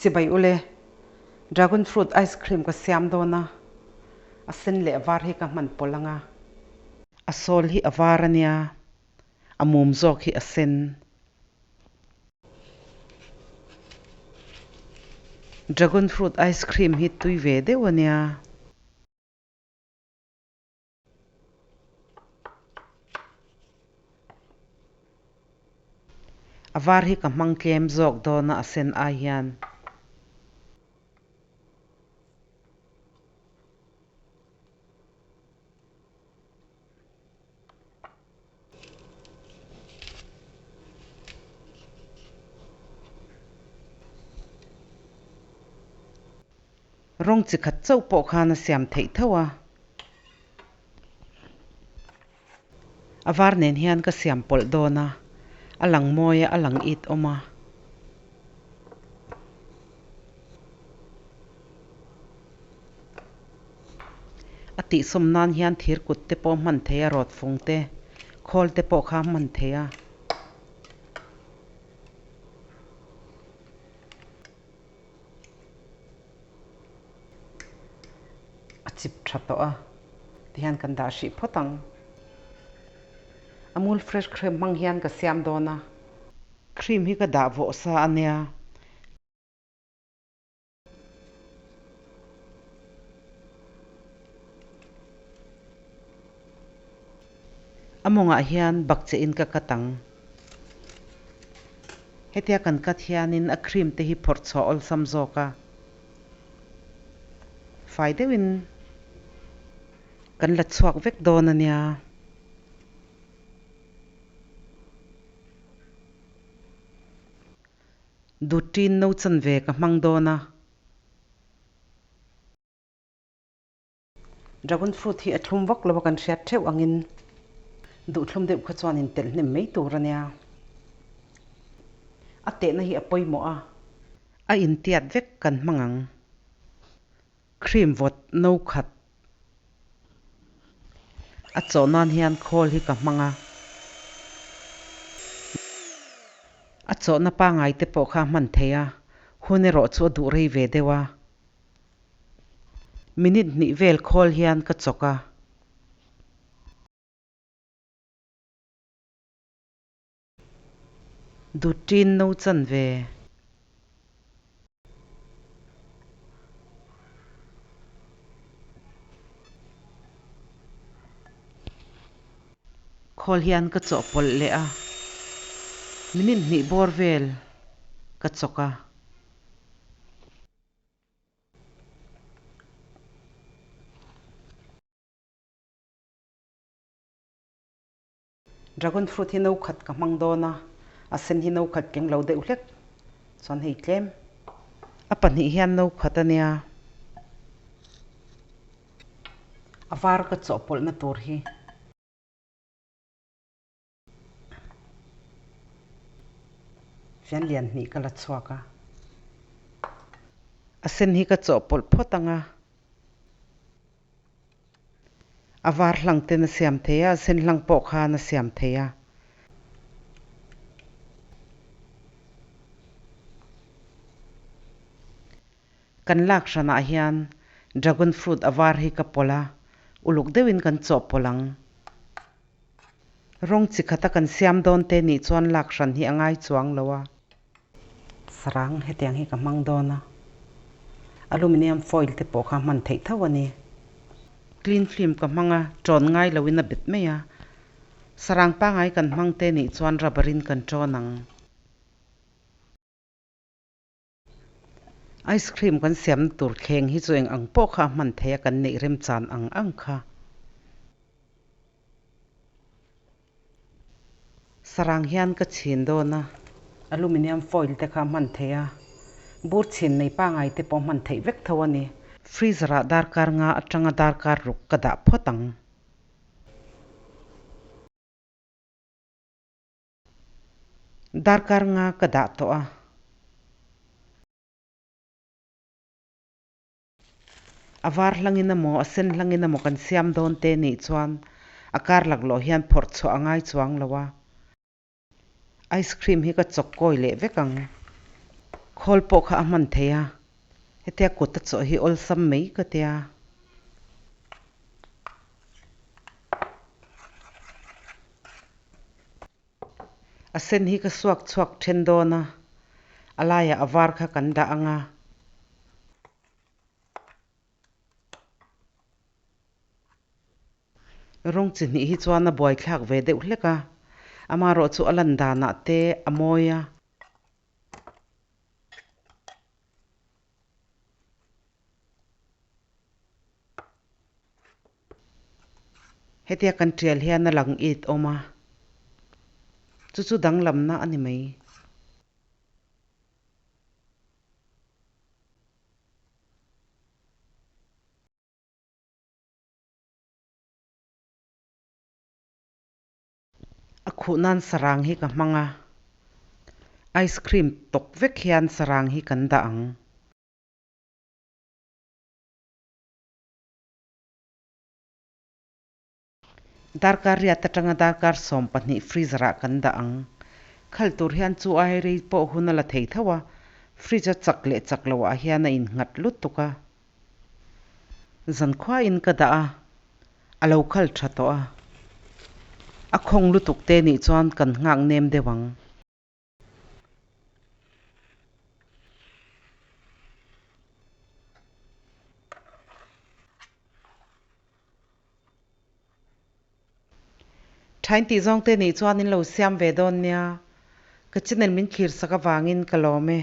Chibai ule, Dragon fruit ice cream ka siam dawn a, a sen leh a var hi ka hman pawlh ang a. A sawl hi a var a nia, a mum zawk hi a sen. Dragon fruit ice cream hi tui ve deuh a nia. A var hi ka hmang tlem zawk dawn a a sen ai hian. Rawng chi khat chauh pawh khan a siam theih tho a. A var nen hian ka siam pawlh dawn a, a lang mawi a, a lang it awm a. A tihsawm nan hian thir kut te pawh hman thei a, rawt fung te, khawl te pawh kha hman thei a. A chip tha tawh a, tihian kan dah hrih phawt ang. Amul fresh cream hmang hian ka siam dawn a. Cream hi ka dah vawh sa a nia. A mawngah hian bakcheh in ka cut ang. Hetia kan cut hianin a cream te hi phawrh chhuah awlsam zawk a. Fai deuhin kan la chhuak vek dawn a nia. Duṭin no chanve ka hmang dawn a. Dragon fruit hi a thlum vak lo a kan hriat theuh angin duhthlum deuh kha chuan in telh hnem mai tur a nia. A tehna hi a pawimawh a. A intiat vek kan hmang ang. Cream vawt no khat a chawh nan hian khawl hi ka hmang a. A chawhna pangai te pawh kha a hman thei a, hun erawh chu a duh rei ve deuh a. Minute hnih vel khawl hian ka chawk a. Duṭin no chan ve. Khawl hian ka chawhpawlh leh a. Minute hnih bawr vel ka chawk a. Dragon fruit hi no khat ka hmang dawn a, a sen hi no khat keng lo deuh hlek chuan hei tlem. A pahnih hian no khat a nia. A var ka chawhpawlhna tur hi. Fian lian hnih ka la chhuak a. A sen hi ka chawhpawlh phawt ang a. A var hlang ten a siam thei a, a sen hlang pawh khan a siam thei a. Kan lak hranah hian dragon fruit a var hi ka pawlh a, uluk deuhin kan chawhpawlh ang. Rawng chi khata kan siam dawn te nih chuan lak hran hi a ngai chuang lo a. Sarang hetiang hi ka hmang dawn a, aluminium foil te pawh kha hman theih tho a ni. Clean film ka hmang a, ṭawn ngai loin a bet mai a. Sarang pangai kan hmang te nih chuan rubber in kan ṭawn ang. Ice cream kan siamna tur thleng hi chu eng ang pawh kha a hman thei a, kan neih remchan ang ang kha. Sarang hian ka chhin dawn a, aluminium foil te kha a hman thei a, bur chhin nei pangai te pawh hman theih vek tho a ni. Freezer ah darkar nga atanga darkar ruk ka dah phawt ang. Darkar nga ka dah tawh a. A var hlangin emaw, a sen hlangin emaw kan siam dawn te nih chuan a kar laklawh hian phawrh chhuah a ngai chuang lo a. Ice cream hi ka chawk kawi leh vek ang. Khawl pawh kha a hman theih a, hetia kut a chawh hi awlsam mai ka tia. A sen hi ka suak chhuak then dawn a, a laiah a var kha kan dah ang a. Rawng chi hnih hi chuan a buaithlak ve deuh hlek a, amaherawh chu a lan danah te a mawi a. Hetia kan tial hian a lang it awm a, chu chu danglamna a ni mai. A khuh nan sarang hi ka hmang a, ice cream tawk vek hian sarang hi kan dah ang. Darkar riat atanga darkar 12 freezer ah kan dah ang. Khal tur hian chu ai rei pawh hun a la thei tho a, fridge a chak leh chak loh ah hian a innghat lutuk a. Zankhua in ka dah a, a lo khal tha tawh a. A khawng lutuk te nih chuan kan nghak nem deuh ang. Thain tih zawng te nih chuan in lo siam ve dawn nia. Ka channel min thlir sak avangin ka lawm e.